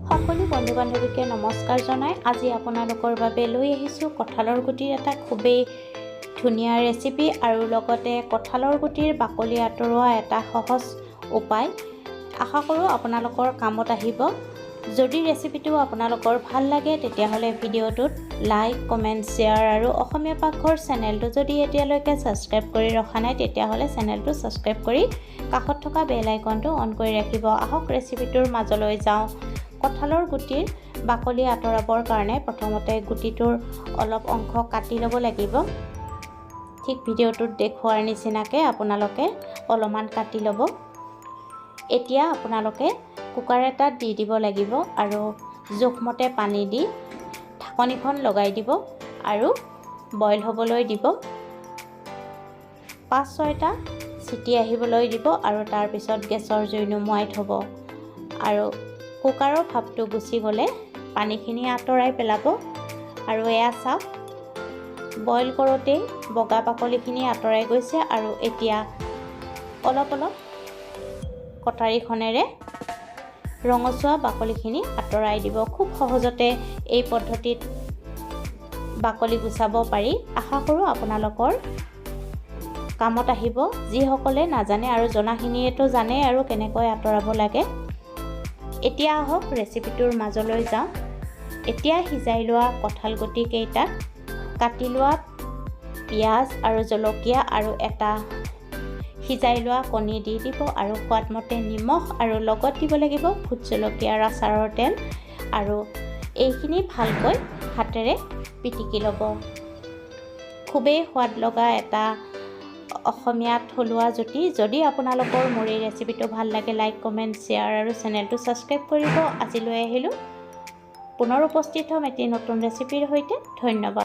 সকলো বন্ধু বান্ধৱীকে নমস্কাৰ জনাই আজি আপোনালোকৰ বাবে লৈ আহিছোঁ কঁঠালৰ গুটিৰ এটা খুবেই ধুনীয়া ৰেচিপি আৰু লগতে কঁঠালৰ গুটিৰ বাকলি আঁতৰোৱা এটা সহজ উপায়। আশা কৰোঁ আপোনালোকৰ কামত আহিব। যদি ৰেচিপিটো আপোনালোকৰ ভাল লাগে, তেতিয়াহ'লে ভিডিঅ'টোত লাইক, কমেণ্ট, শ্বেয়াৰ আৰু অসমীয়া পাকঘৰ চেনেলটো যদি এতিয়ালৈকে ছাবস্ক্ৰাইব কৰি ৰখা নাই, তেতিয়াহ'লে চেনেলটো ছাবস্ক্ৰাইব কৰি কাষত থকা বেল আইকনটো অন কৰি ৰাখিব। আহক, ৰেচিপিটোৰ মাজলৈ যাওঁ। কঁঠালৰ গুটিৰ বাকলি আঁতৰাবৰ কাৰণে প্ৰথমতে গুটিটোৰ অলপ অংশ কাটি ল'ব লাগিব। ঠিক ভিডিঅ'টোত দেখুওৱাৰ নিচিনাকৈ আপোনালোকে অলপমান কাটি ল'ব। এতিয়া আপোনালোকে কুকাৰ এটাত দি দিব লাগিব আৰু জোখমতে পানী দি ঢাকনিখন লগাই দিব আৰু বইল হ'বলৈ দিব। 5-6টা চিটি আহিবলৈ দিব আৰু তাৰপিছত গেছৰ জুই নুমুৱাই থ'ব আৰু কুকাৰৰ ভাপটো গুচি গ'লে পানীখিনি আঁতৰাই পেলাব। আৰু এয়া চাওক, বইল কৰোঁতেই বগা বাকলিখিনি আঁতৰাই গৈছে। আৰু এতিয়া অলপ অলপ কটাৰীখনেৰে ৰঙচুৱা বাকলিখিনি আঁতৰাই দিব। খুব সহজতে এই পদ্ধতিত বাকলি গুচাব পাৰি। আশা কৰোঁ আপোনালোকৰ কামত আহিব, যিসকলে নাজানে, আৰু জনাখিনিয়েতো জানে আৰু কেনেকৈ আঁতৰাব লাগে। এতিয়া আহক, ৰেচিপিটোৰ মাজলৈ যাওঁ। এতিয়া সিজাই লোৱা কঁঠাল গুটিকেইটাত কাটি লোৱা পিঁয়াজ আৰু জলকীয়া আৰু এটা সিজাই লোৱা কণী দি দিব আৰু সোৱাদমতে নিমখ আৰু লগত দিব লাগিব ভোট জলকীয়াৰ আচাৰৰ তেল আৰু এইখিনি ভালকৈ হাতেৰে পিটিকি ল'ব। খুবেই সোৱাদ লগা এটা অসমীয়া থলুৱা জুতি। যদি আপোনালোকৰ মোৰ এই ৰেচিপিটো ভাল লাগে, লাইক, কমেণ্ট, শ্বেয়াৰ আৰু চেনেলটো ছাবস্ক্ৰাইব কৰিব। আজিলৈ আহিলোঁ, পুনৰ উপস্থিত হ'ম এটি নতুন ৰেচিপিৰ সৈতে। ধন্যবাদ।